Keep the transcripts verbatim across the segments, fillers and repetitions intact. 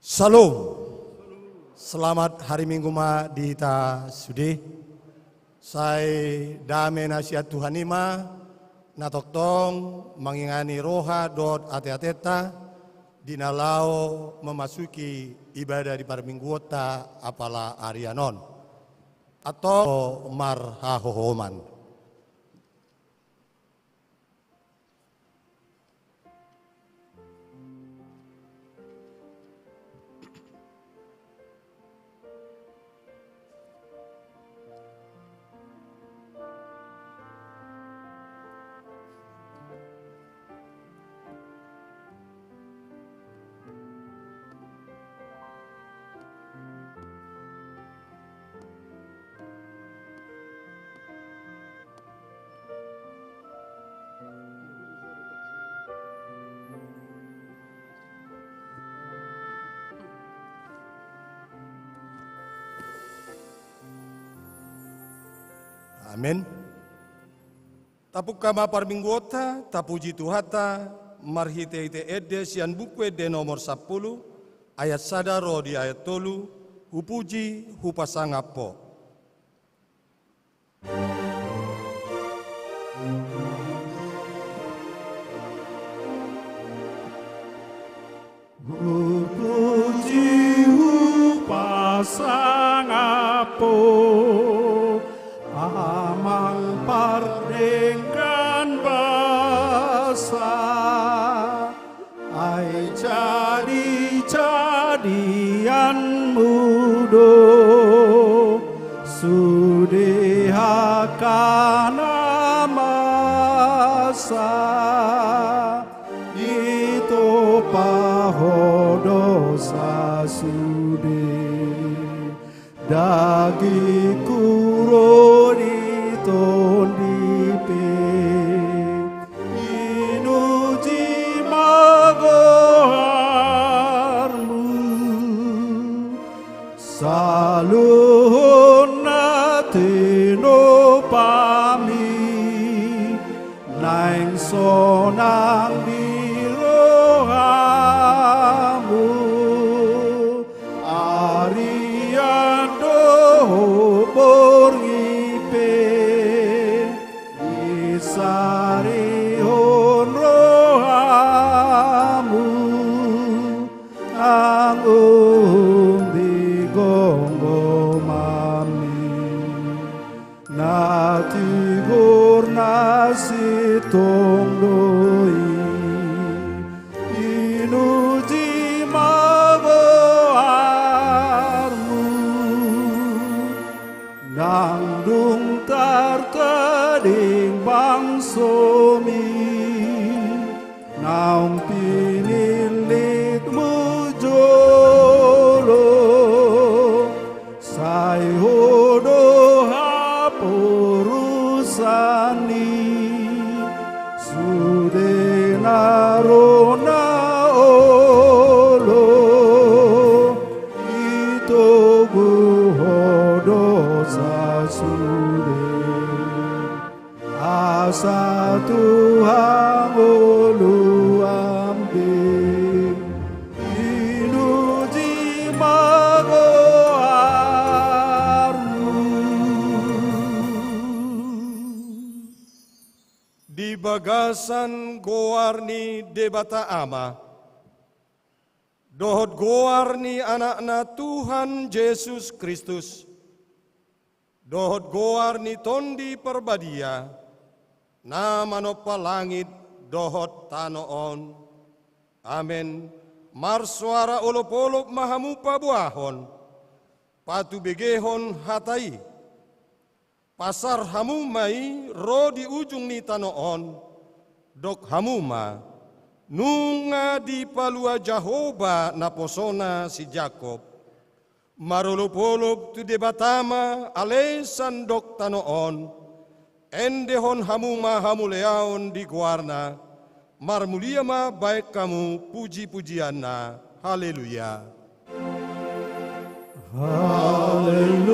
Syalom. Selamat hari Minggu ma di hita sude. Sai dame na sian Tuhan i ma na tongtong mangingani roha dohot ateateta di na laho memasuki ibadah di parmingguonta apala arian on. Antong marhahohoman. Amen. Tapungka ma parmingguonta, tapuji Tuhanta marhitehite ende sian Buku Ende nomor sampulu, ayat sada ro di ayat tolu, hupuji, hupasangap Ho. Hupuji, hupasangap Ho, Amang pardenggan basa, ai jadijadianMu do sude angka na masa. Ditompa Ho do sasude, dagingku ro di tondipe, inuji ma goarMu. Saluhutna tinompami naeng sonang di rohaMu, arian dohot borngin pe disarihon rohaMu, nang umgomgomami. Na tigor na sintong do i, inuji ma goarMu. Nang dung tartading bangsomi, naung pinillitMu jolo, sai Ho do haporusan ni sude na ro na olo, itogu Ho do sasude. Asa tu hangoluan be, inuji ma goarMu. Di bagasan goar ni Debata Ama, dohot goar ni AnakNa Tuhan Jesus Kristus, dohot goar ni Tondi Parbadia, na manompa langit dohot tano on. Amen. Marsoara olopolop ma hamu paboahon, patubegehon hata i. Pasar hamu ma i ro di ujung ni tano on, dok hamu ma: Nunga dipalua Jahowa naposona si Jakob. Marolopolop tu Debata ma ale sandok tano on, Endehon hamu ma hamuliaon di goarna, marmulia ma baen hamu puji-pujianna. Haleluya. Haleluya.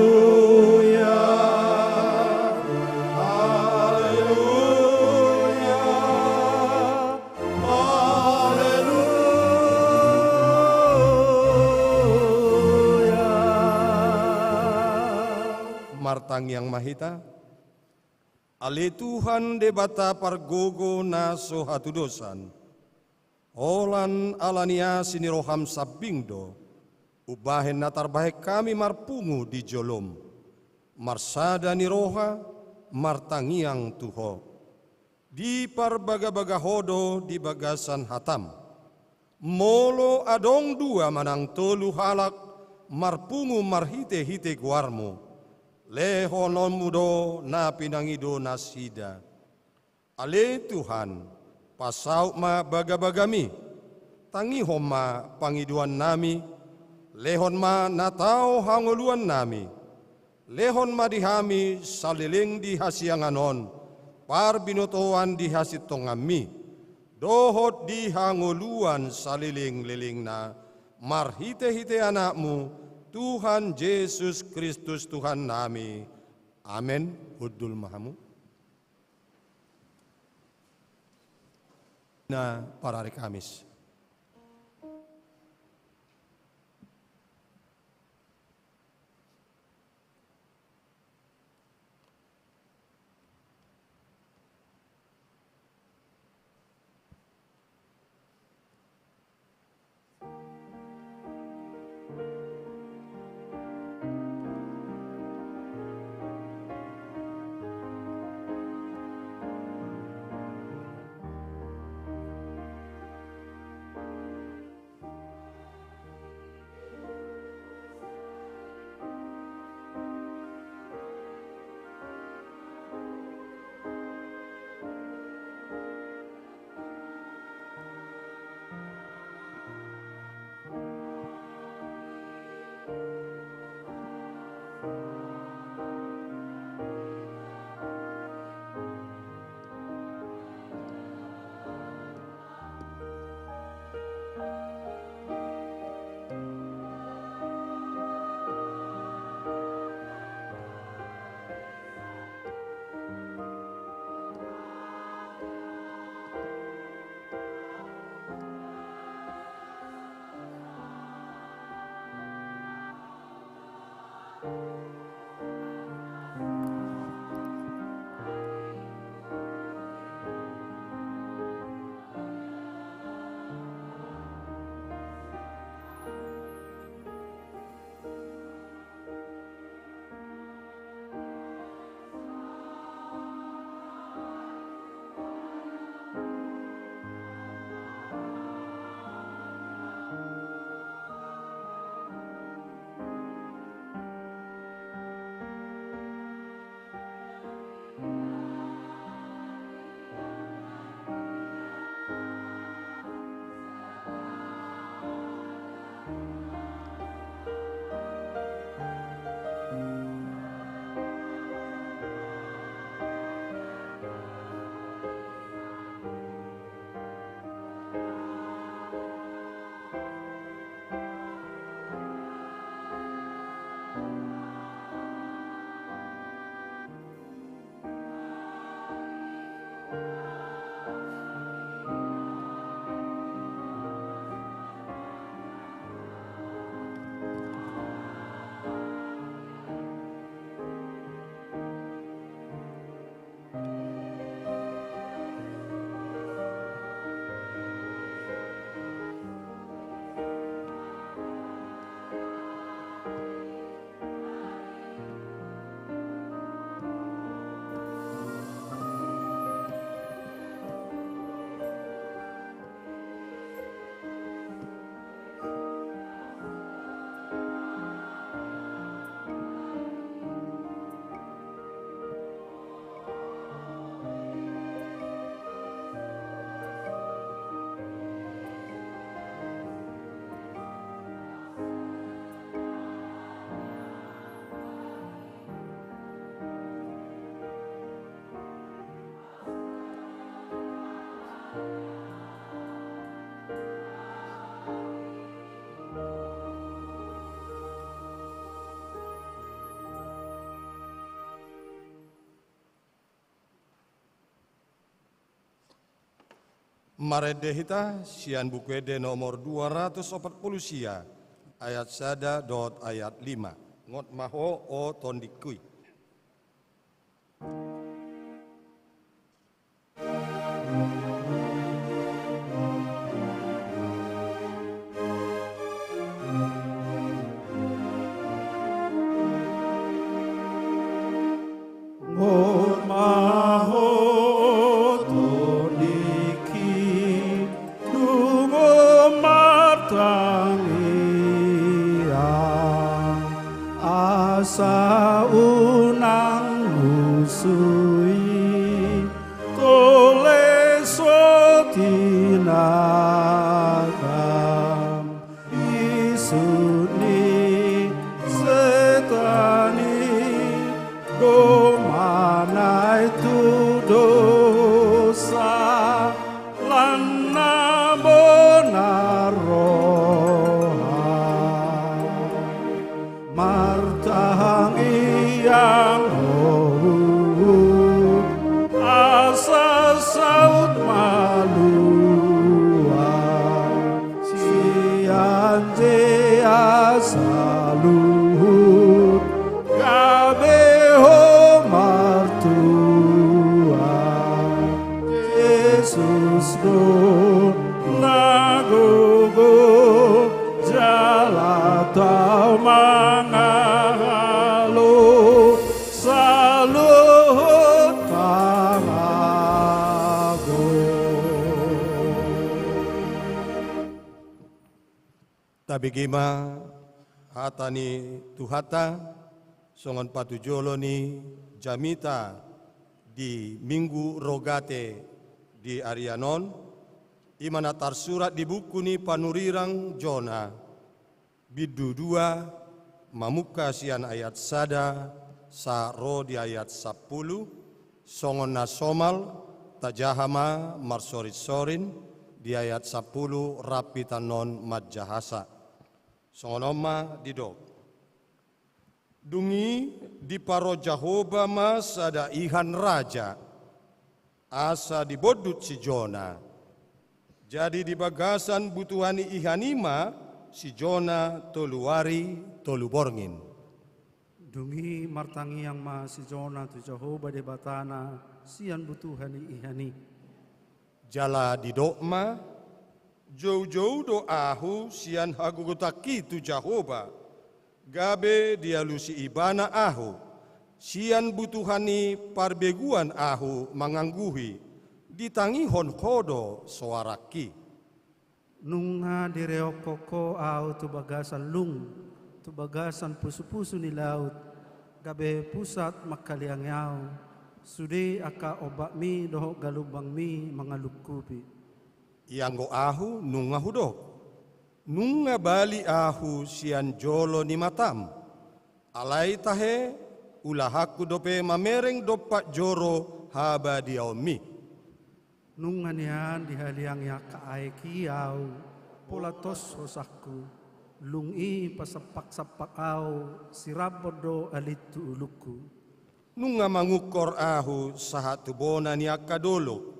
Haleluya. Haleluya. Martangiang ma hita. Ale Tuhan Debata pargogo na so hatudosan, holan ala ni asi ni roham sambing do umbahen na tarbahen hami marpungu di jolom, marsada ni roha, martangiang tu Ho. Diparbagabaga Ho do di bagasan hatam. Molo adong dua manang tolu halak marpungu marhitehite goarmu, lehononmu do na pinangido nasida. Ale Tuhan, pasaut ma bagabagami, tangihon ma pangidoannami, lehon ma na tau hangoluannami, lehon ma di hami saleleng di hasiangan on parbinotoan di hasintonganmi, dohot di hangoluan salelenglelengna, marhitehite Anakmu, Tuhan Jesus Kristus Tuhannami. Amen. Hundul ma hamu. Na parari Kamis. Marende hita sian Buku Ende nomor dua ratus opat pulu sia, ayat sada dohot ayat lima. Ngot ma ho, o tondingku i. Ngot ma ho, tondingki, dung martangiang, asa unang musu i, tole so tinagam isut ni setan i, domma na i tu dosa, lan na bona roha. Martangiang ho, asa saut malua sian jea saluhut, gabe ho martua. Jesus do na gogo, jala tau mangalo saluhut pangago. Tabege ma hata ni Tuhanta, songon patujolo ni jamita di Minggu Rogate di arian on, i ma na tarsurat di buku ni panurirang Jona, bindu dua, mamungka sian ayat sada sahat ro di ayat sampulu, songon na somal, tajaha ma marsorinsorin di ayat sampulu rap hita annon manjahasa. Songon on ma didok. Dung i diparroha Jahowa ma sada ihan raja, asa dibondut si Jona. Jadi di bagasan butuha ni ihan i ma si Jona tolu ari tolu borngin. Dung i martangiang ma si Jona tu Jahowa Debatana sian butuha ni ihan i. Jala didok ma, joujou do ahu sian hagogotanki tu Jahowa, gabe dialusi Ibana ahu, sian butuha ni parbeguan ahu mangangguhi, ditangihon Ho do soarangki. Nunga direokkon Ho ahu tu bagasan lung, tu bagasan pusupusu ni laut, gabe pusat mangkaliangi ahu, sude angka ombakmi dohot galumbangmi mangalungkupi. Ianggo ahu nunga hudok, nunga bali ahu sian jolo ni matam, alai tahe, ulahanku dope mamereng dompak joro habadiaonmi. Nunga nian dihaliangi angka aek i ahu, pola tos hosangku, lung i pasampaksampak ahu, sirambon do alin tu ulungku. Nunga mangungkor ahu sahat tu bona ni angka dolok,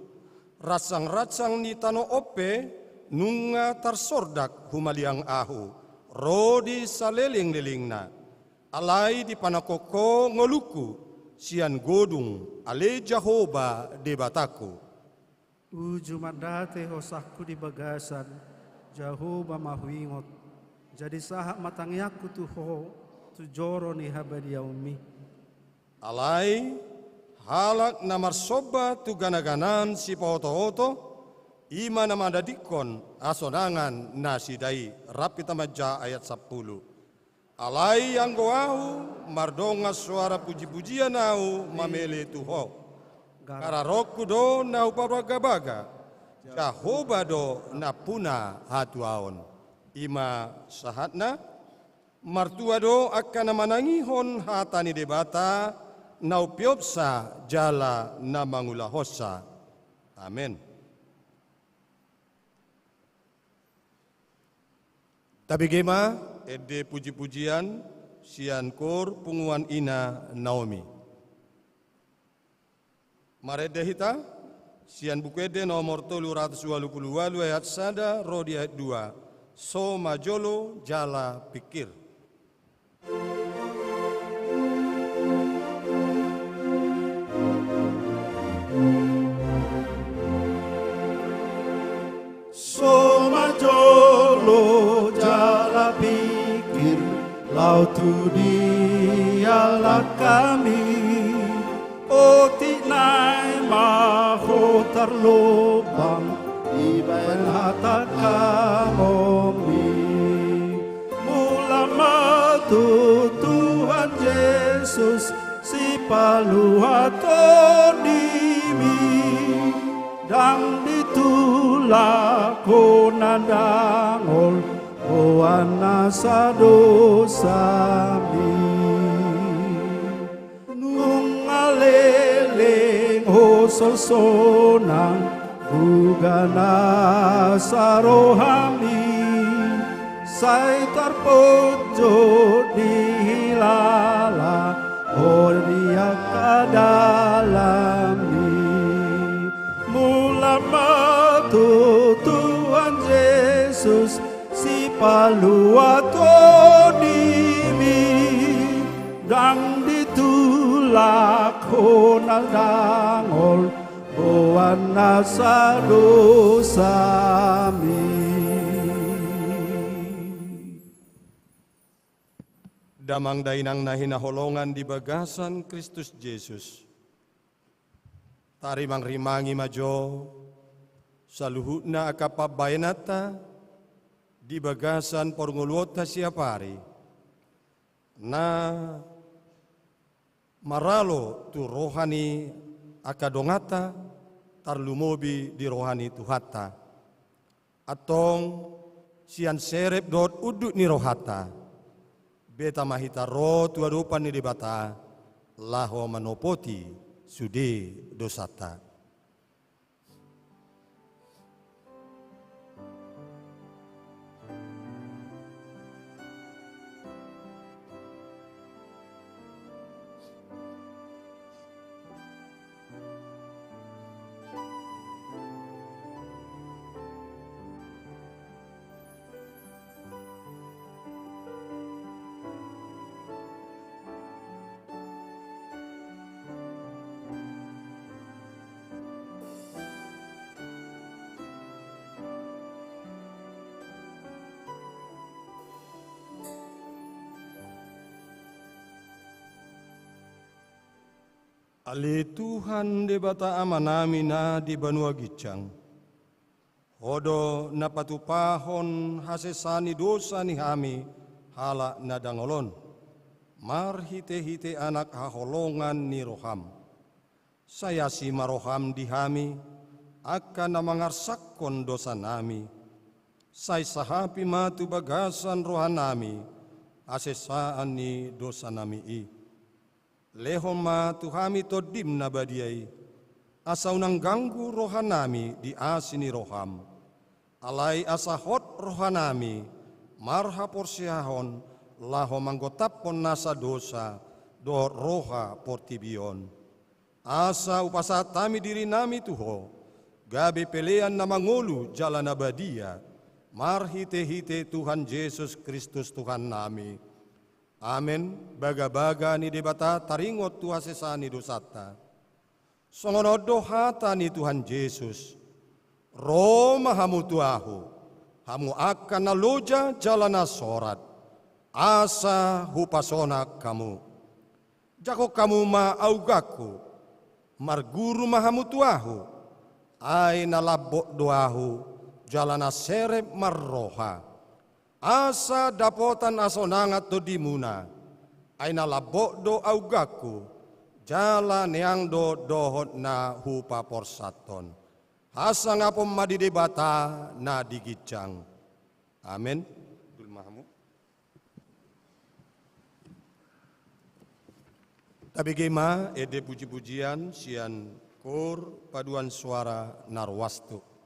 ransangransang ni tano on pe nunga tarsordak humaliang ahu, ro di salelenglelengna. Alai dipanangkok Ho ngolungku sian godung, ale Jahowa Debatangku. Uju mandate hosangku di bagasan Jahowa ma huingot, jadi sahat ma tangiangku tu Ho tu joro ni habadiaonmi. Alai halak na marsomba tu ganaganaan sipaotooto, i ma na madadingkon hasonangan nasida i. Rap hita manjaha ayat sampulu. Alai anggo ahu, mardongan soara pujipujian ahu mamele tu Ho. Gararonku do na hupabagabaga, Jahowa do nampuna hatuaon. I ma sahatna. Martua do angka na manangihon hata ni Debata, na umpeopsa jala na mangulahonsa. Amen. Tabege ma ende pujipujian sian kor punguan ina Naomi. Marende hita, Sian Buku Ende nomor tolu ratus ualu pulu ualu ayat sada ro di ayat dua. So ma jolo jala pingkir. So ma jolo jala pingkir, laho tu dia langkami. Otik nai ma ho tarlombang dibahen hatangkamonmi. Mula ma tu Tuhan Jesus, sipalua tondimi, ndang ditulak ho na dangol goan nasa dosami. Nunga leleng ho sonang, buga nasa rohami, sai tarponjot dihilala ho di angka dalanmi. Mula ma tu Tuhan Jesus, sipalua tondimi, ndang ditulak ho na dangol goan nasa dosami. Damang dainang na hinaholongan di bagasan Kristus Jesus. Tarimangrimangi ma jo saluhutna angka pambahenanta di bagasan parngoluonta siapari, na maralo tu roha ni angka donganta, tarlumobi di roha ni Tuhanta. Antong sian serep dohot unduk ni rohanta, beta ma hita ro tu adopan ni Debata, laho manopoti sude dosanta. Ale Tuhan Debata Amanami na di banua ginjang, Ho do na patupahon hasesaan ni dosa ni hami halak na dangol on, marhitehite Anak haholongan ni roham. Sai asi ma roham di hami, angka na mangarsakkon dosanami. Sai sahapi ma tu bagasan rohanami hasesaan ni dosanami i. Lehon ma tu hami Tondim na badia i, asa unang ganggu rohanami di asi ni roham. Alai asa hot rohanami marhaporseaon laho manggotaphon nasa dosa dohot roha portibi on. Asa hupasahat hami dirinami tu Ho, gabe pelean na mangolu jala na badia, marhitehite Tuhan Jesus Kristus Tuhannami. Amen. Bagabaga ni Debata taringot tu hasesaan ni dosanta. Songon on do hata ni Tuhan Jesus: Ro ma hamu tu Ahu, hamu angka na loja jala na sorat, asa hupasonang hamu. Jangkon hamu ma auganku, marguru ma hamu tu Ahu, ai na lambok do Ahu jala na serep marroha. Asa dapotan hasonangan tondimuna, ai na lambok do auganku, jala neang do dohot na hupaporsathon. Hasangapon ma di Debata na di ginjang. Amen. Dul ma hamu. Tabege ma ende pujipujian sian Kor Paduan Suara Narowastu.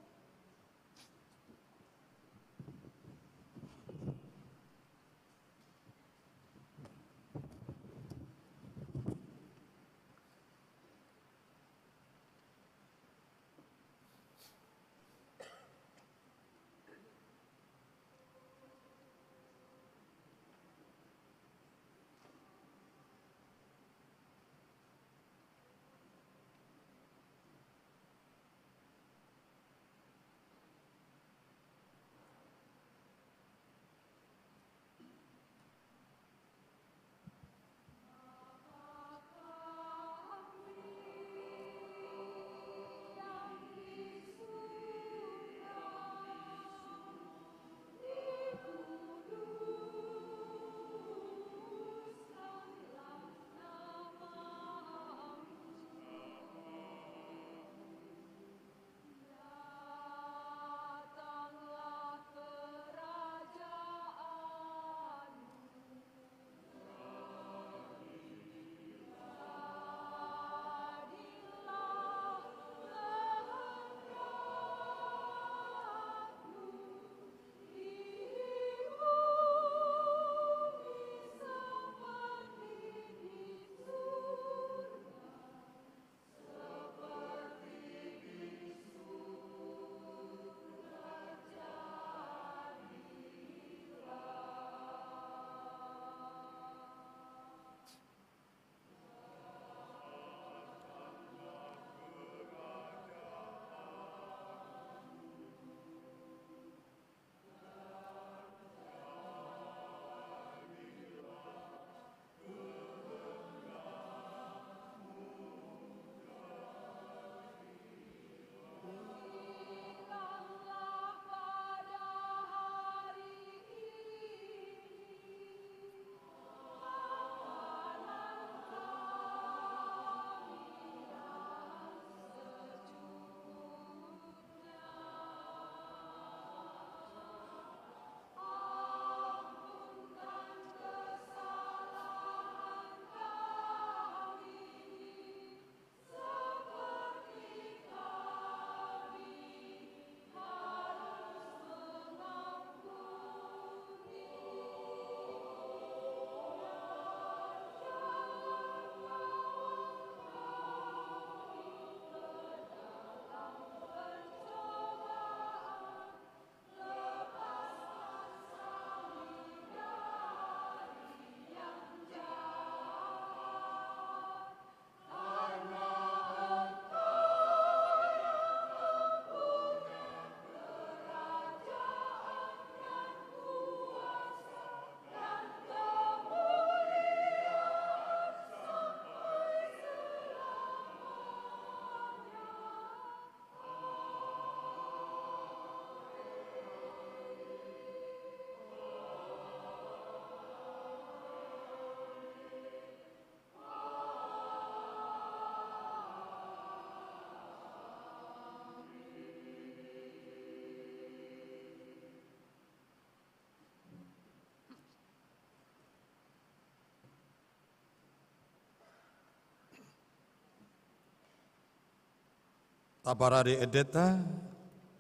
Taparade endenta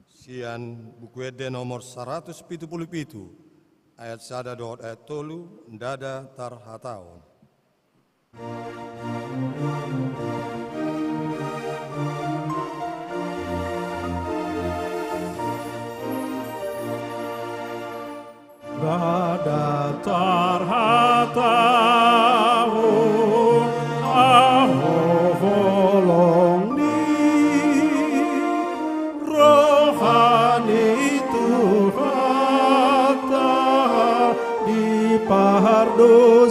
sian Buku Ende nomor saratus pitu pulu pitu, ayat sada dohot ayat tolu, ndada tarhatahon. Ndada tarhatahon ahu holong ni roha ni Tuhanta di pardosai.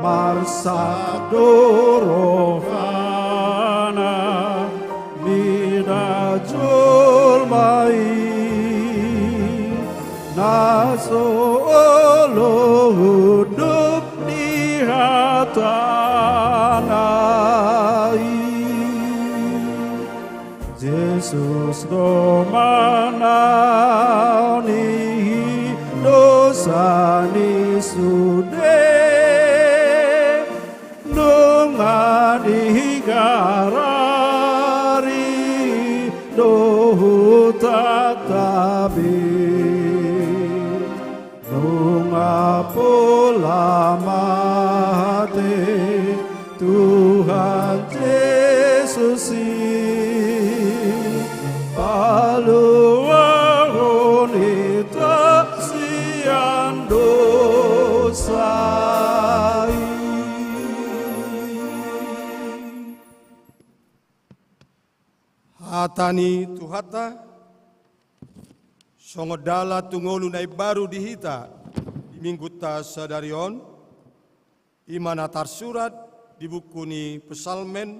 Marsak do rohana mida jolma i, na so olo hunduk di hatana i. Jesus do manaoni dosa ni sude, nunga digarari do hutanta be. Nunga pola mate Tuhan Jesus i, paluahon hita sian dosa i. Hata ni Tuhanta, songon dalan tu ngolu na imbaru di hita di minggunta sadari on, i ma na tarsurat di buku ni Psalmen,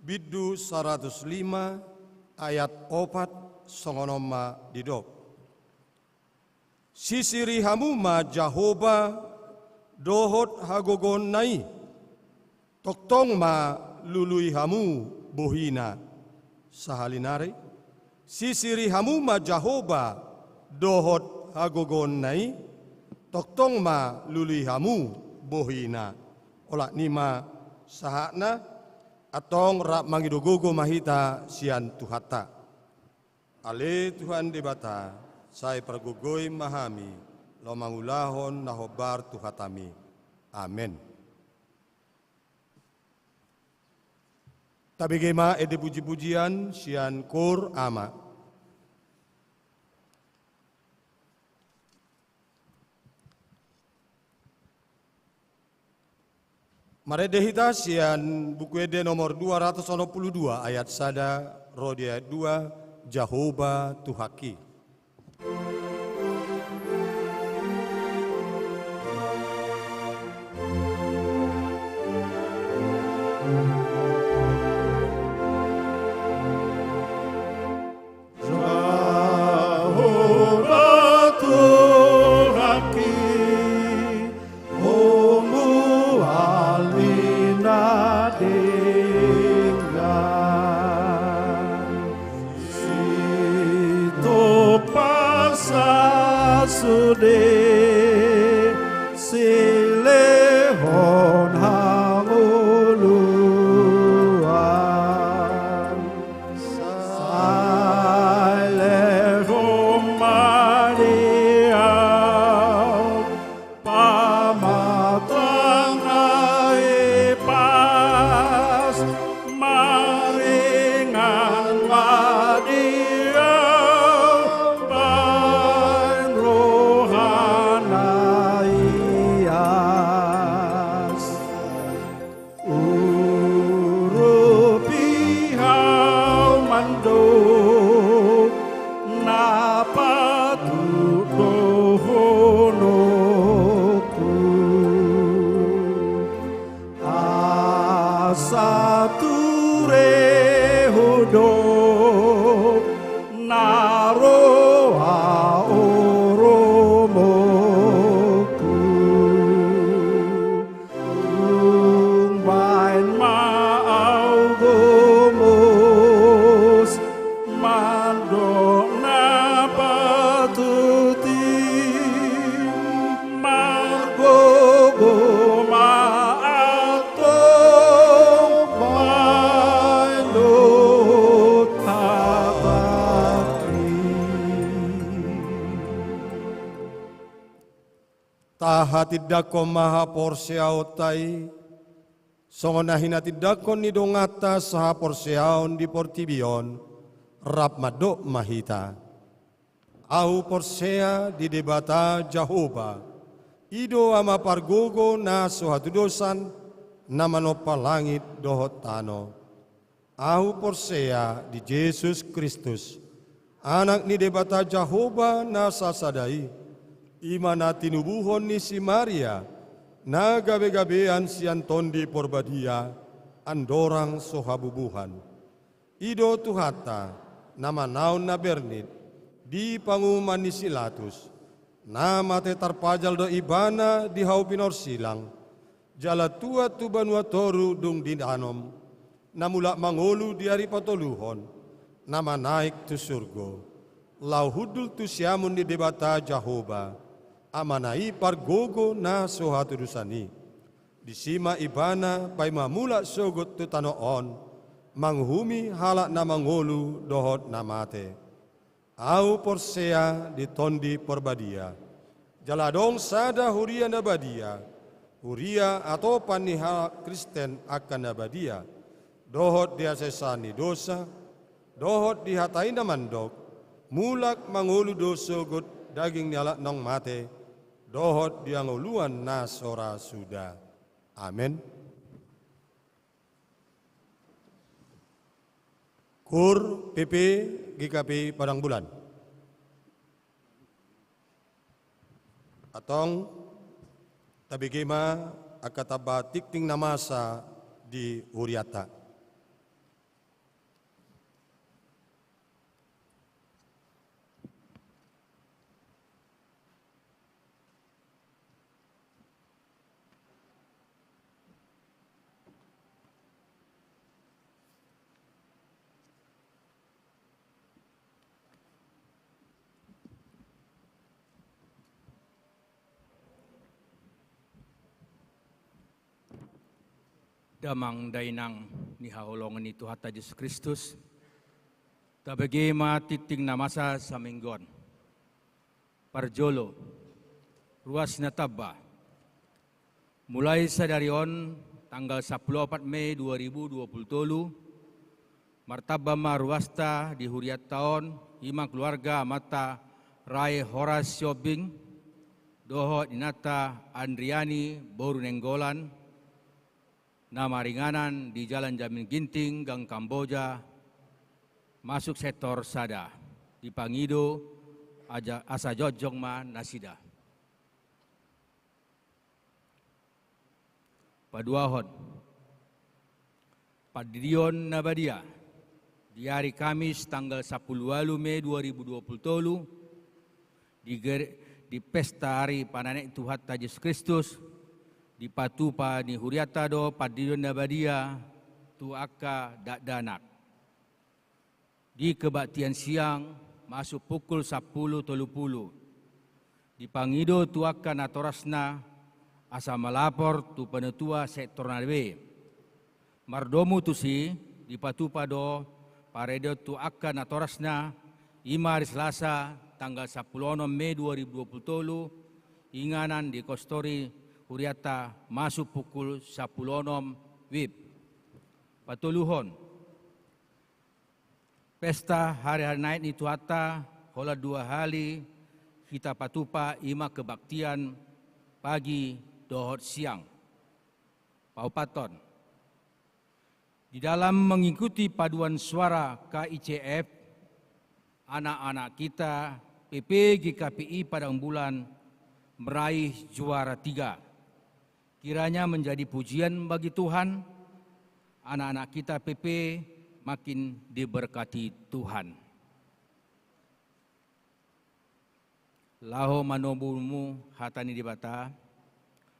bindu saratus lima, ayat opat, songon on ma didok. Sisiri hamu ma Jahowa dohot hagogoonna i, tongtong ma lului hamu bohina. Sahali nari, sisiri hamu ma Jahowa dohot hagogoonna i, tongtong ma lului hamu bohina. Olat ni ma sahatna, antong rap mangido gogo ma hita sian Tuhanta. Ale Tuhan Debata, sai pargogoi ma hami laho mangulahon na hombar tu hatami. Amen. Tabege ma ende pujipujian sian Koor Ama. Marende hita sian Buku Ende nomor dua ratus onom pulu dua, ayat sada ro di ayat dua, Jahowa Tuhanki. Jahowa Tuhanki, ho mual ni na denggan. Sitopasa sude silehon hangoluan. Sai lehon ma di ahu pamatang na ipas, maringan ma di ahu baen roha na ias. Urupi ahu mandok na patut dohononku, asa ture hudok na roa oromonku. Tung baen ma ahu gomos mandok na patut i, margogo ma antong ma Tindangkon ma haporseaonta i, songon na hinatindangkon ni donganta sahaporseaon di portibi on, rap mandok ma hita. Ahu porsea di Debata Jahowa, i do Ama pargogo na so hatudosan, na manompa langit dohot tano. Ahu porsea di Jesus Kristus, Anak ni Debata Jahowa na sasada i, i ma na tinubuhon ni si Maria, na gabegabean sian Tondi Porbadia, andorang so habubuhan. I do Tuhanta, na manaon na bernit, di panguhuman ni si Latus, na mate tarpajal do Ibana di hau pinorsilang, jala tuat tu banua toru dung didanom, na mulak mangolu di ari patoluhon, na manaek tu surgo, laho hundul tu siamun ni Debata Jahowa, Amana i pargogo na so hatudosan i. Disi ma Ibana paima mulak sogot tu tano on, manguhumi halak na mangolu dohot na mate. Ahu porsea di Tondi Porbadia. Jala adong sada huria na badia, huria atopan ni halak Kristen angka na badia, dohot di hasesaan ni dosa, dohot di hata i na mandok, mulak mangolu do sogot daging ni halak naung mate, dohot di hangoluan na so ra suda. Amen. Kur P P G K P I Padang Bulan. Antong, tabege ma angka tamba tingting na masa di hurianta. Damang dainang ni haholongan ni Tuhanta Jesus Kristus, tabege ma tingting na masa saminggu on. Parjolo, ruas na tamba. Mulai sadari on, tanggal sampulu opat Mei dua ribu dua puluh tolu, martamba ma ruasta di hurianta on, i ma keluarga amanta Rae Horas Sihombing, dohot inanta Andriani boru Nainggolan, na maringanan di Jalan Jamil Ginting, Gang Kamboja, masuk sektor sada. Dipangido aja, asa jongjong ma nasida. Paduahon, pandidion na badia di ari Kamis tanggal sampulu ualu Mei dua ribu dua puluh tolu, di ger-, di pesta ari panaekan Tuhanta Jesus Kristus, dipatupa ni hurianta do pandidion na badia tu angka dakdanak. Di kebaktian siang masuk pukul sampulu tolu pulu, dipangido tu angka natorasna asa malapor tu penatua sektor na be. Mardomu tusi, dipatupa do parade tu angka natorasna, i ma ari Selasa tanggal sampulu onom Mei dua ribu dua puluh tolu, inganan di kostori hurianta masuk pukul sampulu onom wib. Patoluhon, pesta hari-hari naek ni Tuhanta, holan dua hali hita patupa, i ma kebaktian pagi dohot siang. Paopathon, di dalam mengikuti paduan suara K I C F, anak-anak kita P P G K P I Padang Bulan meraih juara tiga. Kiranya menjadi pujian bagi Tuhan, anak-anak kita P P makin diberkati Tuhan. Laho manomu hata ni Debata,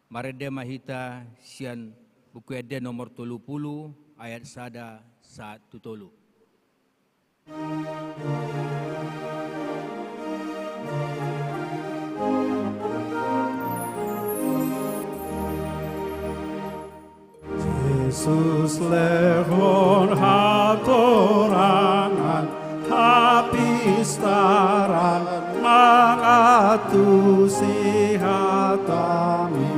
marende ma hita sian Buku Ende nomor tolu pulu ayat sada sahat tu tolu. Jesus lehon hatorangan, hapistaran, mangantusi hatami.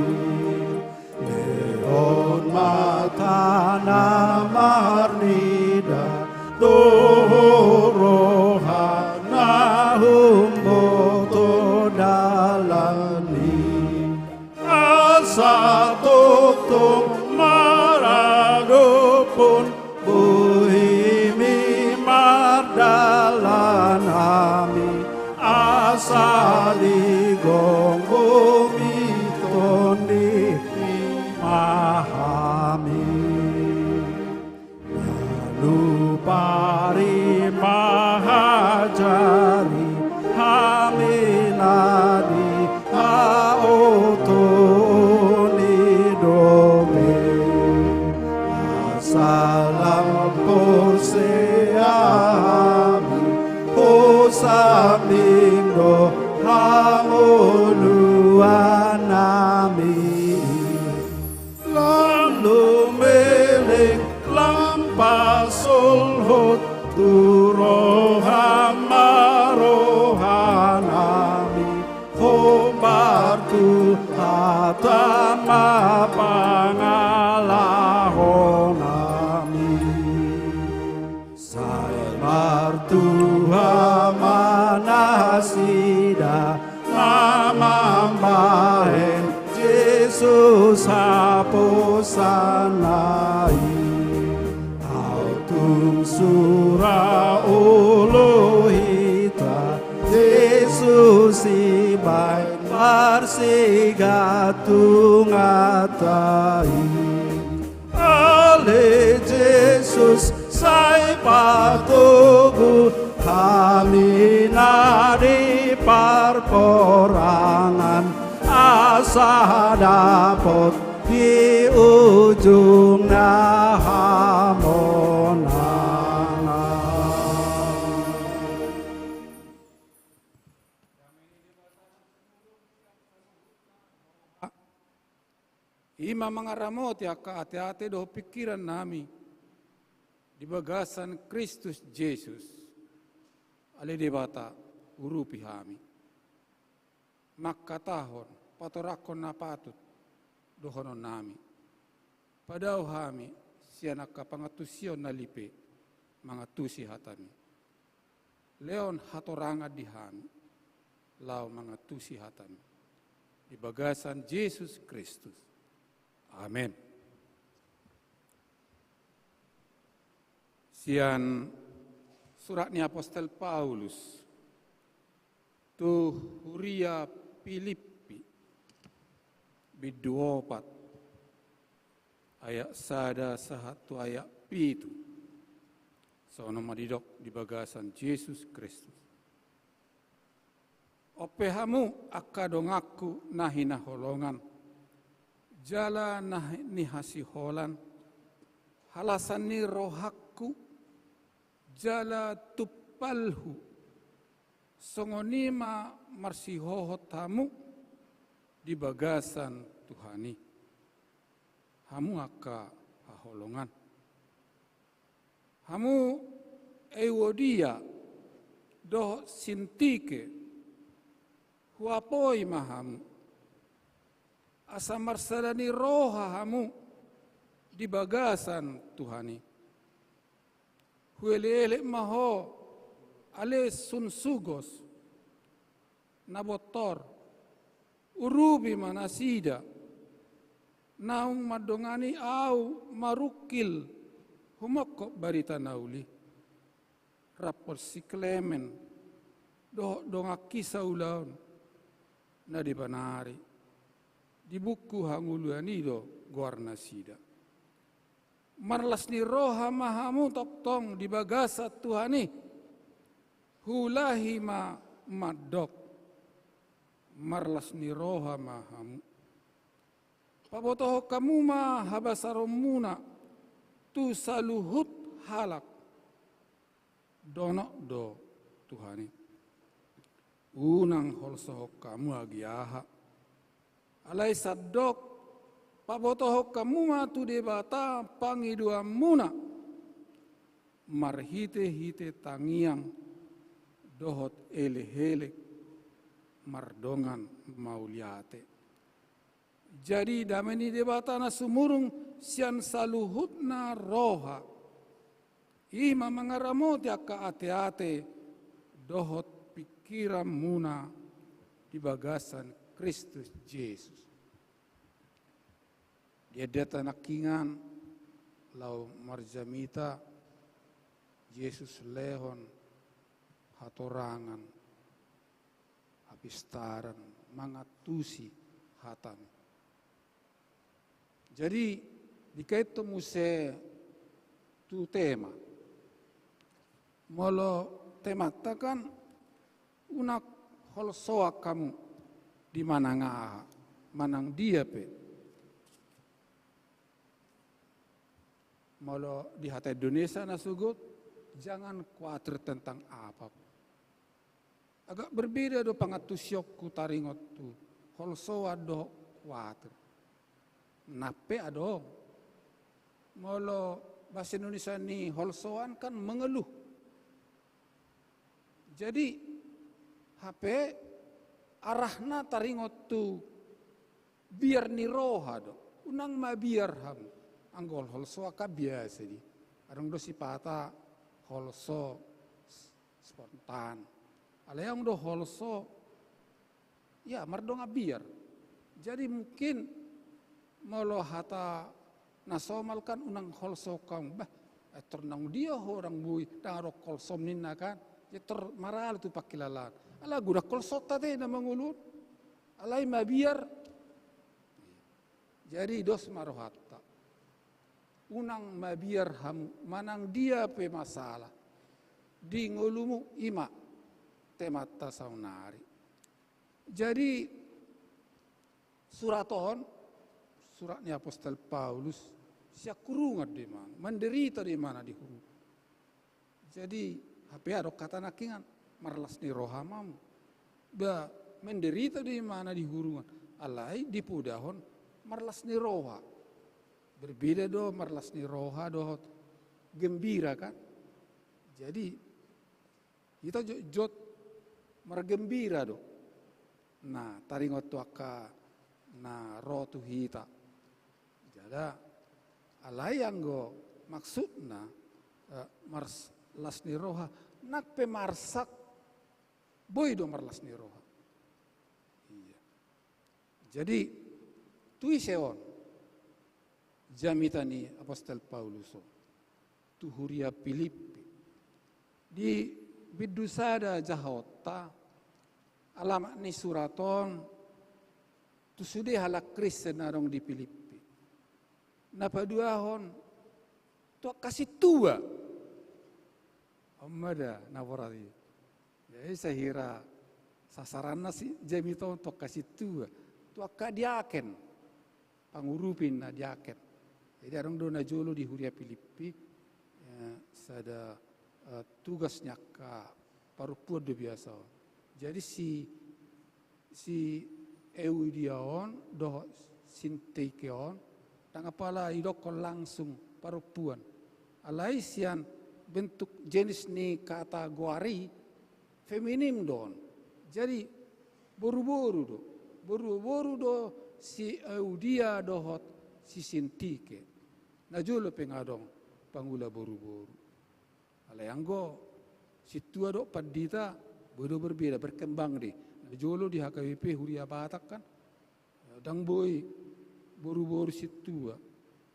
na marnida dohot roha na humboto dalan i. Asa tongtong maradophon bohimi mardalan hami, asa digomgomi tondimi ma hami. Na lupari ma hajari hami na di haoto ni dome. Asa lam porsea hami hosambing do hangoluan nami. Lam lumeleng lam pasolhot tu roham ma roha nami, hombar tu hatam ma pangalaho nami. Sai martua ma nasida na mambahen Jesus haposanna i. Aut tung sura olo hita Jesus dibahen parsigantungan ta i. Ale Jesus, sai patogu hami na di parporangan, asa dapot di ujung na hamonangan. I ma mangaramoti angka ateate dohot pingkiran nami di bagasan Kristus Jesus. Ale Debata, urupi hami. Mangkatahon, patoranghon na patut dohonon nami. Padao hami sian angka pangantusion na lipe mangantusi hatami. Lehon hatorangan di hami laho mangantusi hatami. Di bagasan Jesus Kristus. Amen. Sian surat ni apostel Paulus tu huria Pilippi, bindu opat, ayat sada sahat tu ayat pitu. Songon on ma didok di bagasan Jesus Kristus. On pe hamu angka donganku na hinaholongan jala na ni hasiholan, halasan ni rohangku jala tumpalhu, songon i ma marsihohot hamu di bagasan Tuhan i, hamu angka haholongan. Hamu Euodia dohot Sintike, huapoi ma hamu, asa marsada ni roha hamu di bagasan Tuhan i. Hueleelek ma ho, ale Sunsugos, na bontor, urupi ma nasida, naung mandongani ahu marungkil humongkop barita na uli. Rap dohot si Klemen dohot donganki saulaon na dibanari, di buku hangoluan i do goarnasida. Marlas ni roha ma hamu tongtong di bagasan Tuhan i. Huulahi ma mandok, marlas ni roha ma hamu. Pabotohon hamu ma habasaronmuna tu saluhut halak. Donok do Tuhan i. Unang holsohon hamu agi aha. Alai sandok, pabotohon hamu ma tu Debata pangidoanmuna marhitehite tangiang dohot elekelek mardongan mauliate. Jadi dame ni Debata na sumurung sian saluhutna roha, i ma mangaramoti angka ateate dohot pingkiranmuna di bagasan Kristus Jesus. Di endenta nangkiningan laho marjamita, Jesus lehon hatorangan, hapistaran, mangantusi hatana. Jadi dikaithon muse tu tema. Molo temanta kan unang holsoan hamu di manang aha, manang dia pe. Molo di hata Indonesia na sogot, jangan khawatir tentang apapun. Agak berbeda do pangantusionku taringot tu holsoan dohot khawatir. Nang pe adong. Molo bahasa Indonesia ni holsoan kan mengeluh. Jadi hape arahna taringot tu biar ni roha do. Unang mabiar hamu. Anggo holsoan kan biasa di. Adong do sipata holso spontan. Alai adong do holso, ya, mardongan biar. Jadi mungkin molo hata na somal kan unang holso hamu. Bah, eh, tor naung dia ho, ndang boi, ndang adong holsom ninna kan. Ya tor maralu tu pangkilalaan. Ala godang holsonta te na mangolu on. Alai mabiar. Jadi dos ma rohanta. Unang mabiar hamu manang dia pe masalah di ngolumu, i ma temanta saonari. Jadi surat on, surat ni apostel Paulus, sian hurungan do imana, menderita do imana di hurungan. Jadi hape adong hata nangkiningan, marlas ni roha ma hamu. Ba menderita do imana di hurungan, alai dipodahon marlas ni roha. Berbeda do marlas ni roha dohot gembira kan. Jadi hita jotjot margembira do. Nah, taringot tu angka na ro tu hita. Jala alai anggo maksudna, eh, marlas ni roha, nang pe marsak, boi do marlas ni roha. Iya. Jadi tu ise on jamita ni apostel Paulus on? Tu huria Pilippi. Di bindu sada jahaonta alamat ni surat on tu sude halak Kristen na adong di Pilippi. Na paduahon tu angka sintua. On ma da na borat i. Jadi sahira sasaranna si jamita on tu angka sintua, tu angka diaken, pangurupi na diaken. Jadi adong do na jolo di huria Pilippi, eh, sada, eh, tugas ni angka parompuan do biasa on. Jadi si, si Euodia on dohot Sintike on, ndang apala didokkon langsung parompuan. Alai sian bentuk jenis ni kata goari, feminim do on. Jadi boruboru do. Boruboru do si Euodia dohot si Sintike. Na jolo pe nga adong pangula boruboru. Alai anggo sintua dohot pandita, boi do berbeda, berkembang do i. Na jolo di H K B P huria Batak kan, ndang boi boruboru sintua.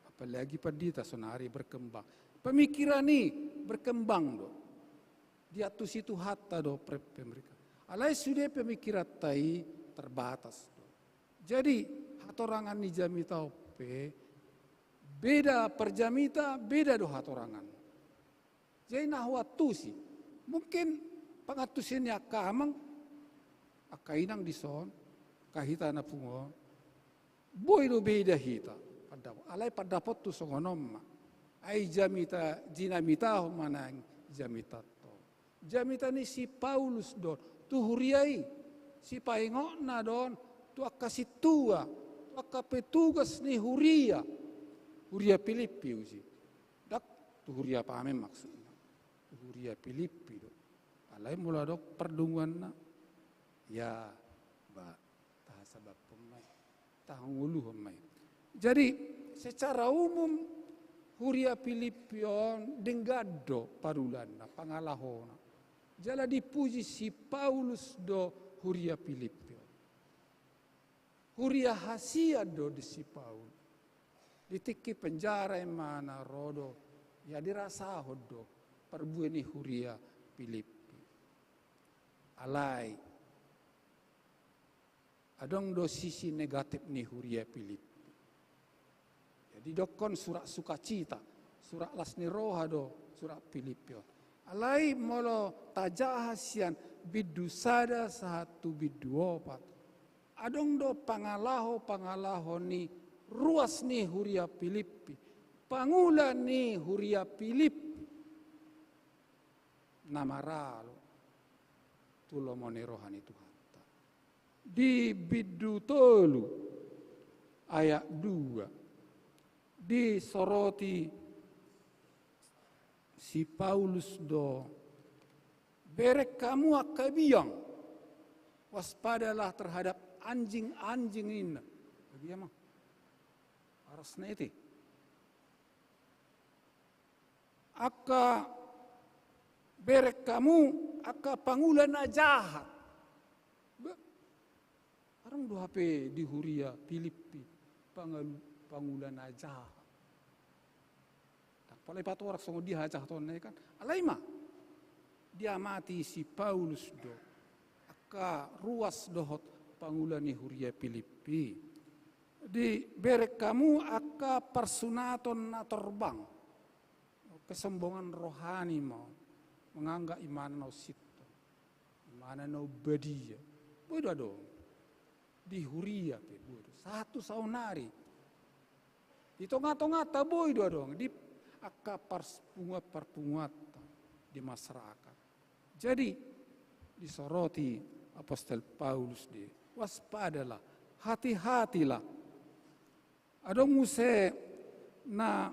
Apalagi pandita saonari berkembang. Pemikiran i berkembang do. Diantusi Tuhanta do pre-, pemikiran. Alai sude pemikiranta i terbatas do. Jadi hatorangan ni jamita on pe, beda parjamita, beda do hatorangan. Jadi na huantusi. Mungkin pangantusi ni angka amang, angka inang dison, angka hita na pungu on, boi do beda hita pandapot. Alai pandapothu songon on ma. Ai jamita, jinamitahon ma nang jamitanta on. Jamita ni si Paulus do on tu huria i. Sipaingotna do on tu angka sintua, tu angka petugas ni huria. Huria Pilippi uji. Ndang tu huria pamen maksudna. Tu huria Pilippi do. Alai molo adong pardunguanna, ya, ba, tahasabamhon ma i. Tahangoluhon ma i. Jadi, secara umum, huria Pilippi on denggan do parulaanna, pangalahona. Jala dipuji si Paulus do huria Pilippi on. Huria hasian do di si Paulus. Di tingki penjara imana ro do, ya dirasahon do parbue ni huria Pilippi. Alai, adong do sisi negatif ni huria Pilippi. Jadi dokkon surat sukacita, surat las ni roha do surat Pilippi on. Alai molo tajaha sian bindu sada sahat tu bindu opat, adong do pangalaho-pangalaho ni ruas ni huria Pilippi, pangula ni huria Pilippi na maralo tu lomo ni roha ni Tuhanta. Di bindu tolu ayat dua disoroti si Paulus do, bereng hamu angka biang, waspadalah terhadap anjing-anjing ninna. Bagi ama. Aras na iti. Angka bereng hamu, angka pangula na jahat. Adong do hape di huria Pilippi pangula na jahat. Ndang pola dipatorang songon dia hajahatonna i kan. Alai ma diamati si Paulus do angka ruas dohot pangula ni huria Pilippi. Dibereng hamu angka parsunaton na torbang. Kesombongan rohani ma on, menganggap imana na unsintong, imana na umbadia. Boi do adong. Di huria pe boi do. Sahat tu saonari. Di tonga-tonganta boi do adong. Di angka parpunguan-parpunguanta di masyarakat. Jadi, disoroti apostel Paulus di, waspadalah, hati-hatilah. Adong muse na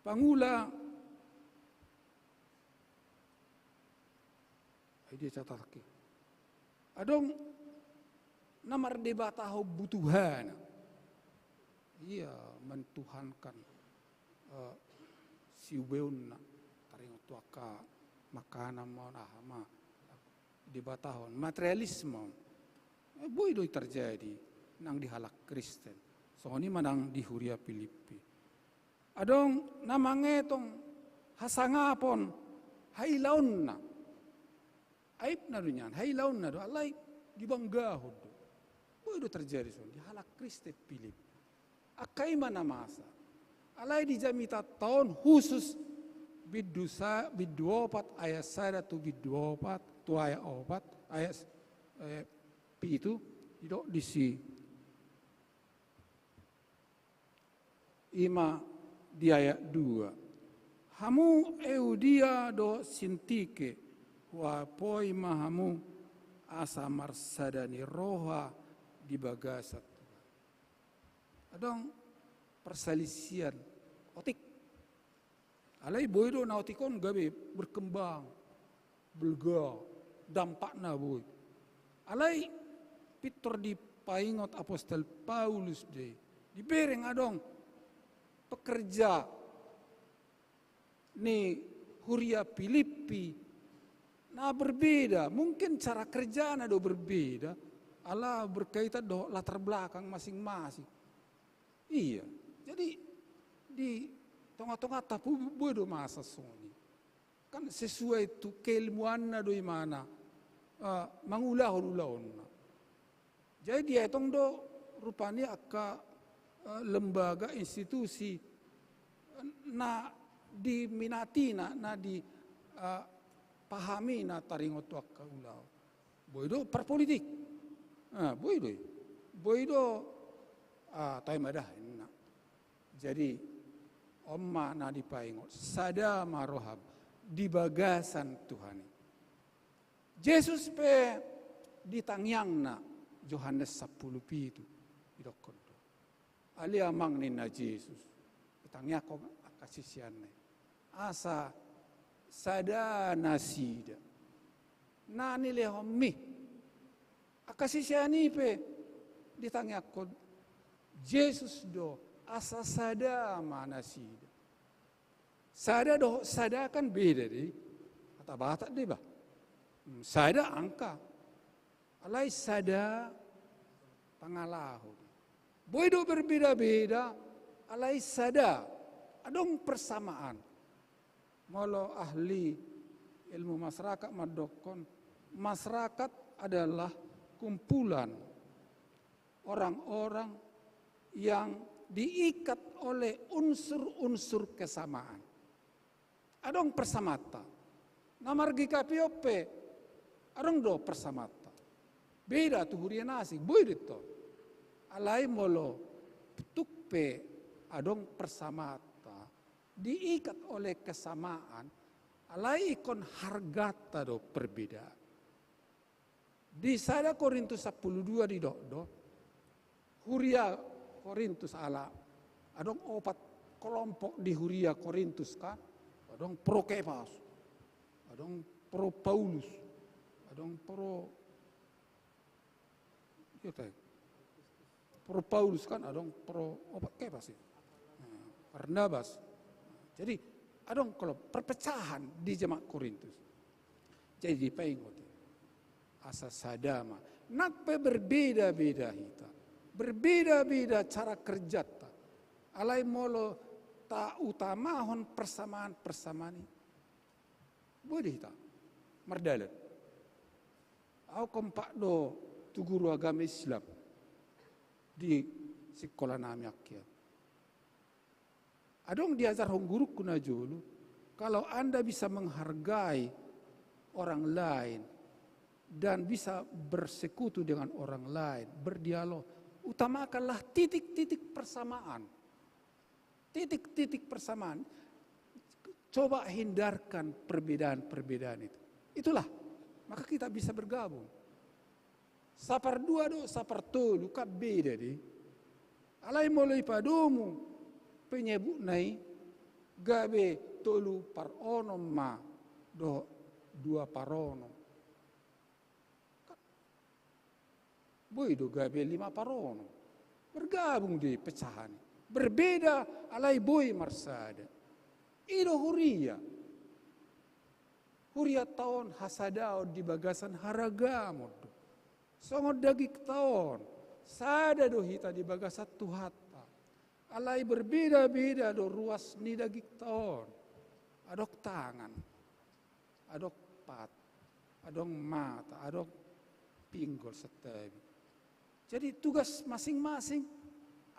pangula, ai dia catatke. Adong na mardebatahon butuhana. Ia mentuhankan eh, siubeonna, taringot tu angka makanan ma on, aha ma, dibatahon materialisme. Eh, boi do i terjadi nang di halak Kristen. Songon i ma nang di huria Pilippi. Adong na mangetong hasangapon hailaonna. Aibna do nian, hailaonna do, alai dibanggahon do. Boi do terjadi songon i di halak Kristen Pilippi. Angka i ma na masa. Alai di jamitanta on khusus bindu sa, bindu opat ayat sada tu bindu opat, tu ayat opat, ayat, eh, pitu, didok disi. I ma di ayat dua. Hamu Euodia dohot Sintike, huapoi ma hamu asa marsada ni roha di bagasan Tuhan. Adong perselisihan otik. Alai boi do na otik on gabe berkembang, belga, dampakna boi. Alai pintor dipaingot apostel Paulus do i, dibereng adong pekerja ni huria Pilippi na berbeda, mungkin cara kerjana do berbeda, ala berkaitan dohot latar belakang masing-masing. Ia, jadi di tonga-tonganta pe boi do masa songon i. Kan sesuai tu keilmuanna do imana, eh, mangulahon ulaonna. Jadi dietong do rupani angka, eh, lembaga, institusi, eh, na diminatina, na di, eh, pahamina taringot tu angka ulaon. Boi do parpolitik. Ah, boi do i. Boi do, ah, tahe ma da inna. Jadi, on ma na dipaingot, sada ma roham di bagasan Tuhan i. Jesus pe di tangiangna, Johannes sampulu pitu, didokkon do. Ale Amang ninna Jesus, ditangiangkon angka siseanna i. Asa sada nasida. Na nilehonmi. Angka sisean i pe ditangiangkon Jesus do asa sada ma nasida. Sada dohot sada kan beda do i. Hata Batak do i bah. Hmm, sada angka. Alai sada pangalaho do i. Boi do berbeda-beda, alai sada. Adong persamaan. Molo ahli ilmu masyarakat mandokkon, masyarakat adalah kumpulan orang-orang yang diikat oleh unsur-unsur kesamaan. Adong persamanta. Na margikapi on pe, adong do persamanta. Beda tu huria na asing, boi do tong. Alai molo tuk pe adong persamanta, diikat oleh kesamaan, alai ingkon hargata do perbedaan. Di sada Korintus sampulu dua didok do, huria Korintus ala, adong opat kelompok di huria Korintus kan, adong pro Kepas, adong pro Paulus, adong pro, iya, pro Paulus kan, adong pro opat Kepas ya. Nah, Barnabas. Jadi, adong kalau perpecahan di jemaat Korintus. Jadi dipaingot i. Asa sada ma. Nang pe berbeda-beda hita. Berbeda-beda cara kerjata. Alai molo tautamahon persamaan-persamaan i. Boi do hita mardalan. Au kompak do tu guru agama Islam di sikola nami angkian. Adong diajarhon guruku na jolo, kalau Anda bisa menghargai orang lain dan bisa bersekutu dengan orang lain, berdialog, utamakanlah titik-titik persamaan. Titik-titik persamaan. Coba hindarkan perbedaan-perbedaan itu. Itulah, maka kita bisa bergabung. Sapardua dohot sapartolu kan beda do i. Alai molo ipadomu penyebutna i, gabe tolu par onom ma dohot dua par onom. Kan boi do gabe lima par onom. Bergabung do i pecahan i. Berbeda alai boi marsada. I do huria. Hurianta on hasadaon di bagasan haragamon do. Songon dagingta on, sada do hita di bagasan Tuhanta. Alai berbeda-beda do ruas ni dagingta on. Adong tangan, adong pat, adong mata, adong pinggol, santabi. Jadi tugas masing-masing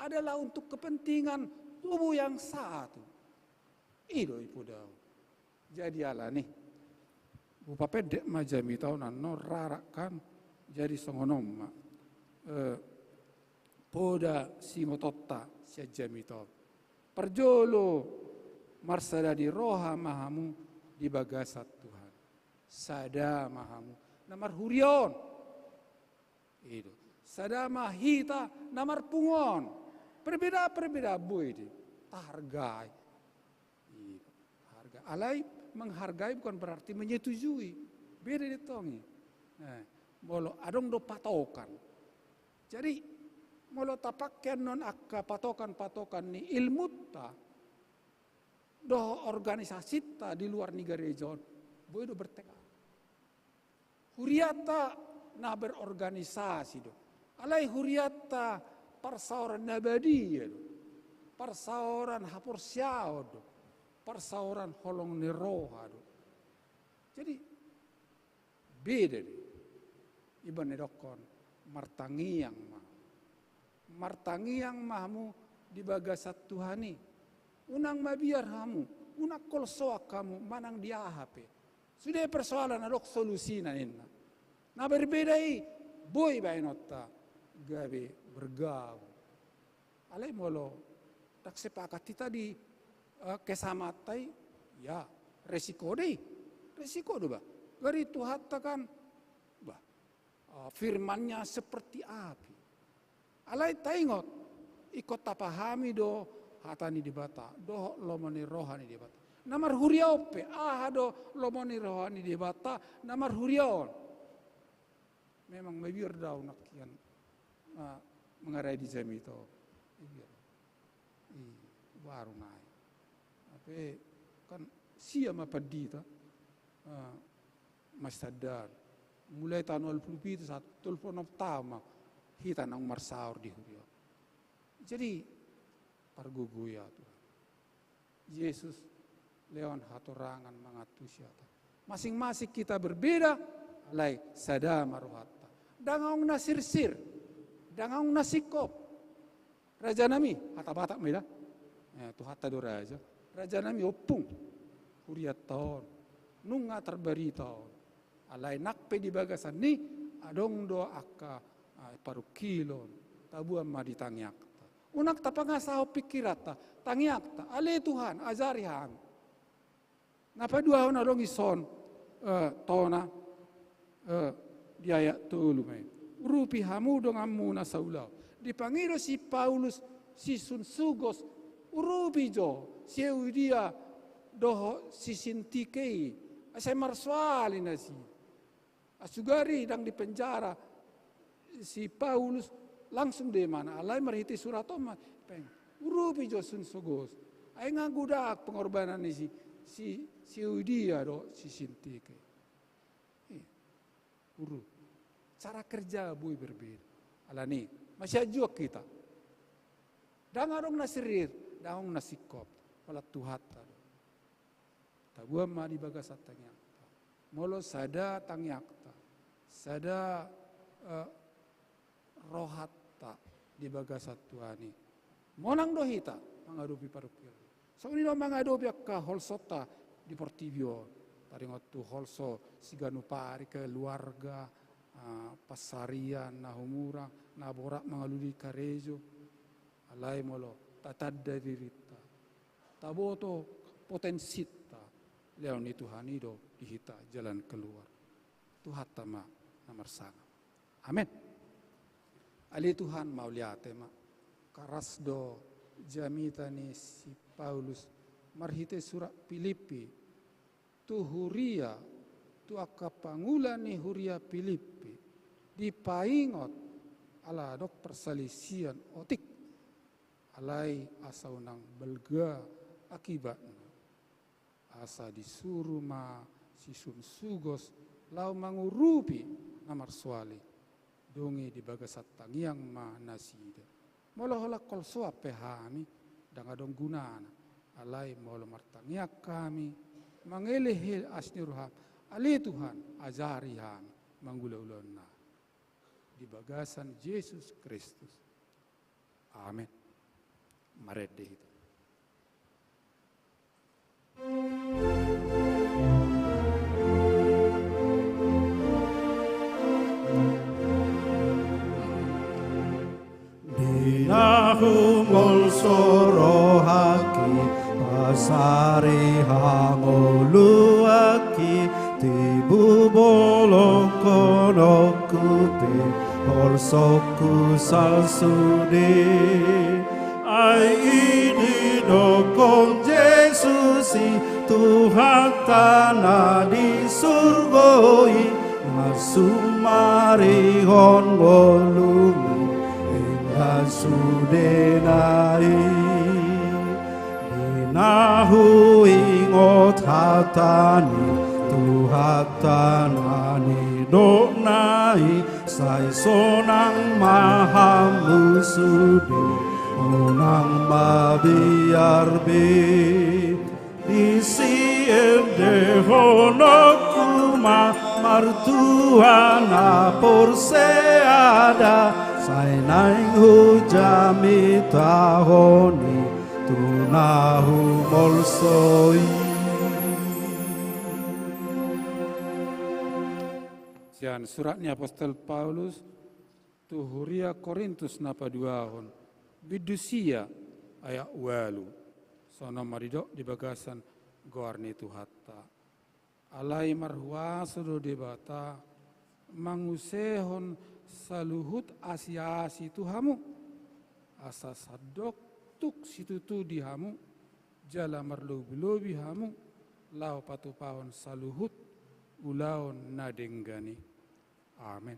adalah untuk kepentingan tubuh yang satu. I do i podau. Jadi alani i, hupapendek ma jamita on annon, rarak kan. Jadi songon on ma, eh, poda singotonta sian jamita on. Parjolo, marsada ni roha ma hamu di bagasan Tuhan. Sada ma hamu na marhuria on. I do. Sada ma hita na marpungu on. Perbedaan-perbedaan boi do i tahargai. I do. Harga. Alai menghargai bukan berarti menyetujui. Beda do tong i. Nah, molo adong do patokan. Jadi molo tapake annon angka patokan-patokan ni ilmunta dohot organisasinta di luar ni gareja on, boi do bertekad. Hurianta na berorganisasi do. Alai hurianta parsaoran na badia do. Parsaoran haporseaon do. Parsaoran holong ni roha do. Jadi, beda do i. Iba na nidokkon, martangiang ma. Martangiang ma hamu di bagasan Tuhan i. Unang mabiar hamu, unang kolsoan hamu manang di aha pe. Sude persoalan adong solusina ninna. Na berbeda i, boi baenonta gabe bergabung. Alai molo ndang sepakat hita di, eh, kesamaanta i, ya, resiko do i. Resiko do bah. Gari Tuhanta kan, bah, eh, firman-Nya seperti api. Alai taingot, ingkon tapahami do hata ni Debata dohot lomo ni roha ni Debata. Na marhuria on pe, aha do lomo ni roha ni Debata na marhuria on? Memang mabiar do au nangkin, ah, mangarai di jamita on. Mabiar. I, baru nai. Tapi kan sia ma pandita, ah, masih sadar. Mulai tahun dua puluh pitu sahat tolu puluh enam tahun ma hita naung marsaor di huria. Jadi, pargogoi au Tuhan. Jesus lehon hatorangan mangantusi hata. Masing-masing kita berbeda, alai sada ma rohanta. Ndang adong na sirsir, ndang adong na singkop. Rajanami, hata Batak ma i da. Eh, Tuhanta do raja. Rajanami, ompung. Hurianta on. Nunga tarbarita on. Alai nang pe di bagasan i, adong do angka, ah, parungkilon. Taboan ma di tangiangta. Unang tapangasahon pingkiranta, tangiangta, ale Tuhan, ajari hami. Na paduahon adong dison, eh, tona, eh, di ayat tolu ma i. Urupi hamu donganmuna saulaon. Dipangido si Paulus, si Sunsugos, urupi jo, si Euodia, dohot si Sintike i, asa marsoal nasida. Asugari ndang di penjara si Paulus, langsung do imana, alai marhite surat on ma, peng, urupi jo Sunsugos. Ai nga godang pengorbanan ni si, si, si Euodia dohot si Sintike. Iya. Urupi. Cara kerja boi berbeda. Alani, masih ajuak hita. Ndang adong na sirsir, ndang adong na singkop. Pala Tuhanta do. Taboan ma di bagasan tangiangta. Molo sada tangiangta, sada, eh, rohanta di bagasan Tuhan i. Monang do hita mangadopi parungkilon. Songon i do mangadopi angka holsonta di portibi on. Taringot tu holso siganup ari, keluarga, eh, pansarian, na humurang, na borat mangalului karejo. Alai molo tatanda dirinta, taboto potensinta, lehon ni Tuhan i do di hita jalan keluar. Tuhanta ma na marsangap. Amen. Ale Tuhan, mauliate ma. Karas do jamita ni si Paulus marhite surat Pilippi tu huria, tu angka pangula ni huria Pilippi, dipaingot ala adong parsalisian otik, alai asa unang balga akibatna. Asa disuru ma si Sunsugos laho mangurupi na marsoal i. Dung i di bagasan tangiang ma nasida. Molo holan holsoan pe hami, ndang adong gunana. Alai molo martangiang hami, mangelek asi ni roham, ale Tuhan, ajari hami mangula ulaon nami. Di bagasan Jesus Kristus. Amen. Marende hita. Di na humolso rohangki, pasari hangoluanki, tibu bolongkononku pe, holsoku sasude. Ai i didokkon Jesus i, Tuhanta na di surgo i, na sumarihon ngolumi, enda sudena i. Di na huingot hata ni Tuhanta na nidokna i, sai sonang ma hamu sude, unang mabiar be. Disi endehononku ma martua na porseada, sai naeng hujamitahon i tu na humolso i. Sian surat ni apostel Paulus tu huria Korintus na paduahon, bindu sia, ayat ualu. Songon on ma didok di bagasan goar ni Tuhanta. Alai marhuaso do Debata mangusehon saluhut asiasi tu hamu, asa sandok tuk situtu di hamu, jala marlobilobi hamu, laho patupahon saluhut ulaon na denggan i. Amen.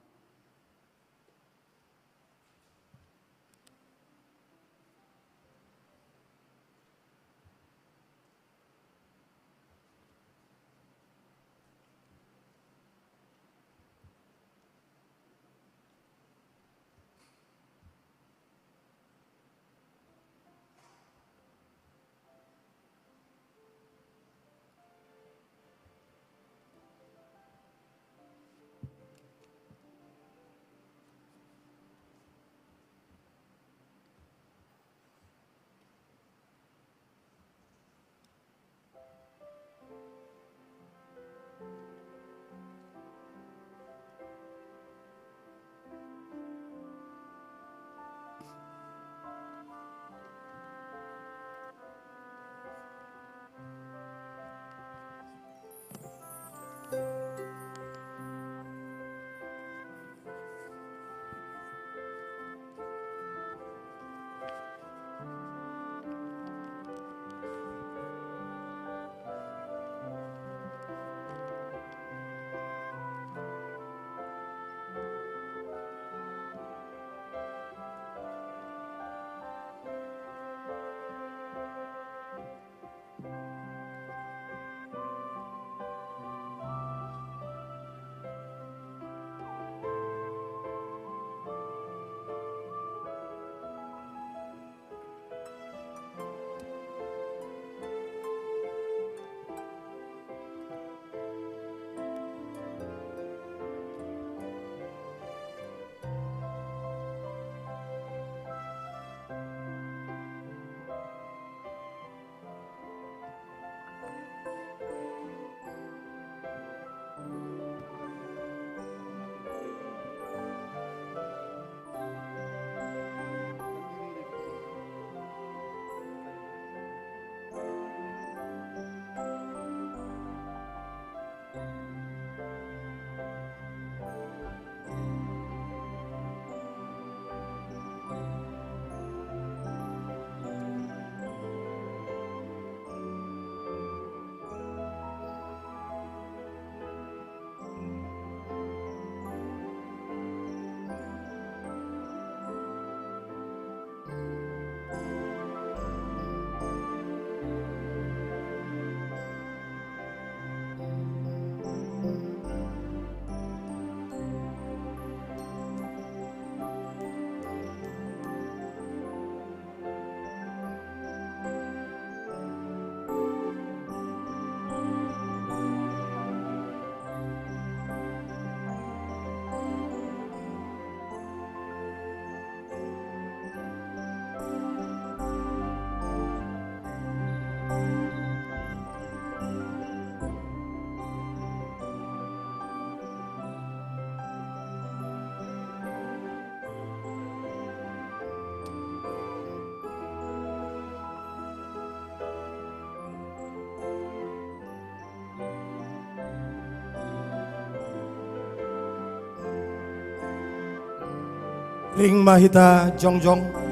Ing ma hita jongjong.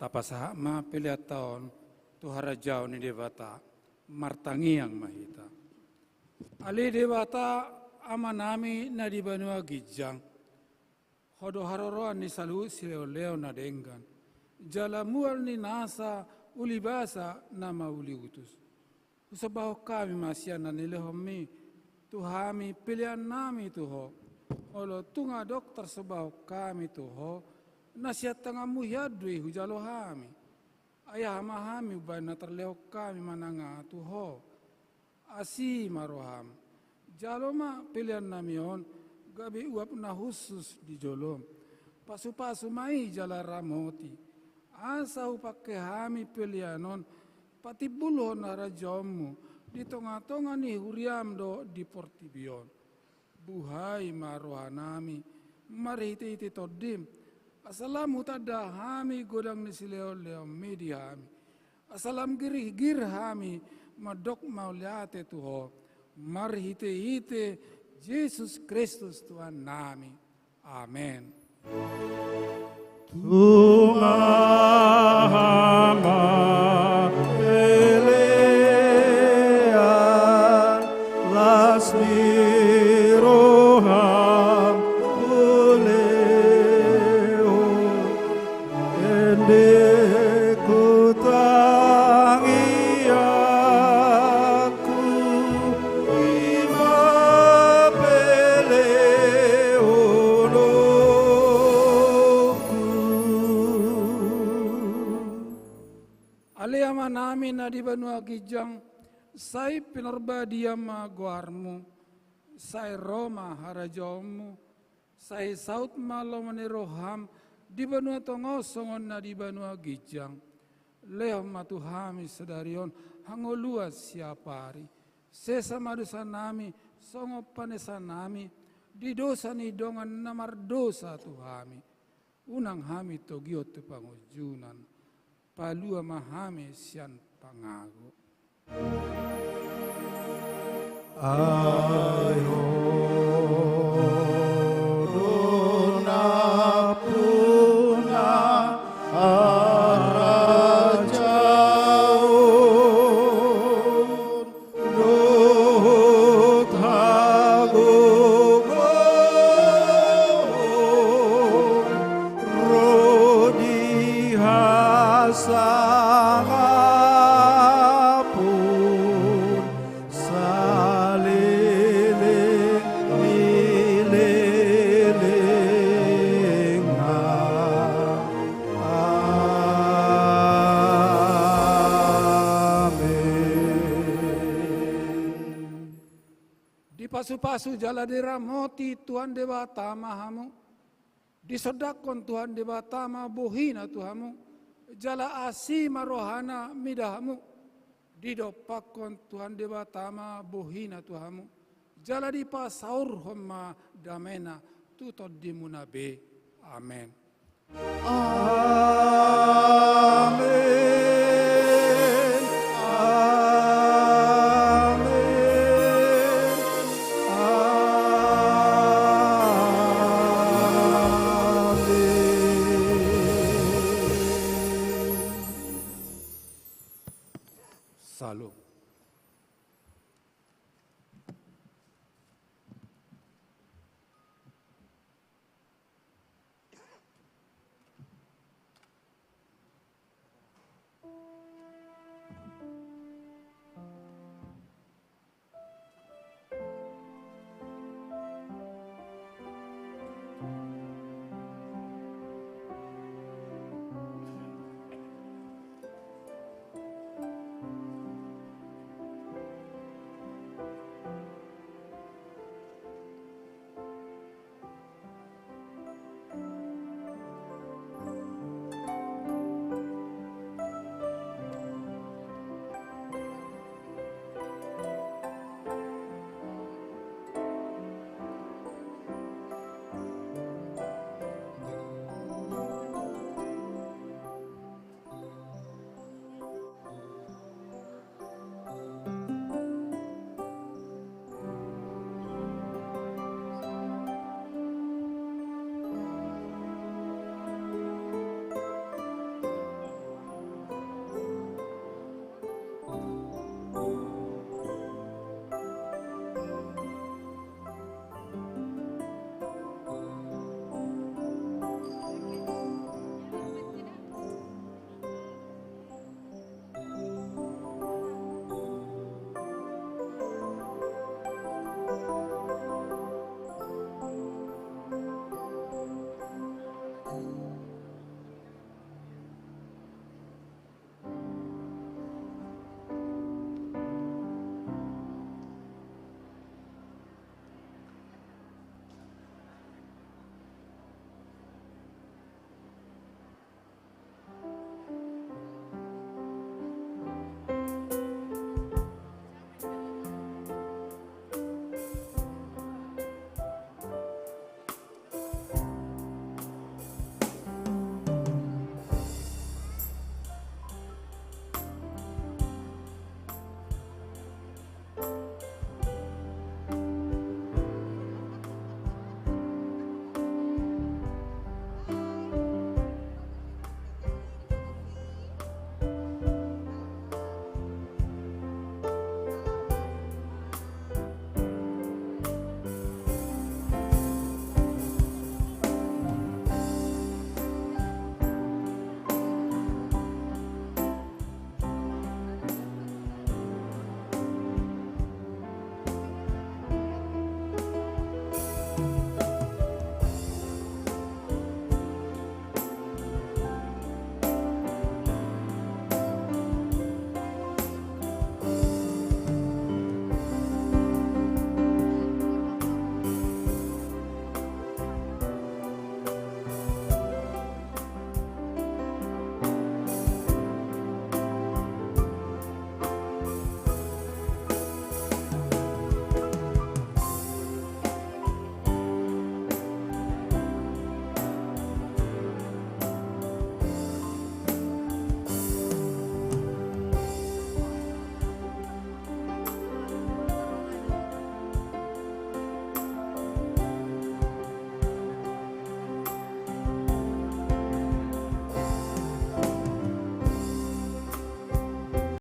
Tapasahat ma peleanta on tu harajaon ni Debata. Martangiang ma hita. Ale Debata, Amanami na di banua ginjang, Ho do haroroan ni saluhut silehonlehon na denggan, jala mual ni nasa ulibasa na mauliutus. Husombahon hami ma sian na nilehonmi tu hami peleannami tu Ho. Molo tung adong tarsombahon hami tu Ho, na sian tanganmu hian do i hujalo hami. Ai aha ma hami umbahen na tarlehon hami mananga tu Ho? Asi ma roham. Jalo ma peleannami on gabe uap na hushus di jolom. Pasupasu ma i jala ramoti, asa hupangke hami pelean on patimbulhon harajaonmu di tongatonga ni huriam dohot di portibi on. Buhai ma rohanami marhitehite Tondim, asa lam hutanda hami godang ni silehonlehonmi di hami, asa lam girgir hami mandok mauliate tu Ho, marhitehite Jesus Kristus Tuhannami. Amen. Tunga ma pelean las ni roham ulehon, ende hutangiangku, i ma peleononku. Ale Amanami na di banua ginjang, sai pinarbadia ma goarmu, sai ro ma harajaonmu, sai saut ma lomo ni roham di banua tonga on songon na di banua ginjang. Lehon ma tu hami sadari on hangoluan siapari. Sesa ma dosanami songon panesanami di dosa ni dongan na mardosa tu hami. Unang hami togihon tu pangunjunan, palua ma hami sian pangago. Ai Ho do nampuna harajaon dohot hagogoon ro di hasangapon saleleng ni lelengna. Amen. Dipasupasu jala diramoti Tuhan Debata ma hamu. Disondangkon Tuhan Debata ma bohina tu hamu, jala asi ma rohana mida hamu. Didompakkon Tuhan Debata ma bohina tu hamu, jala dipasaurhon ma damena tu tondimuna be. Amen. Amen. Amen. Amen. Salam.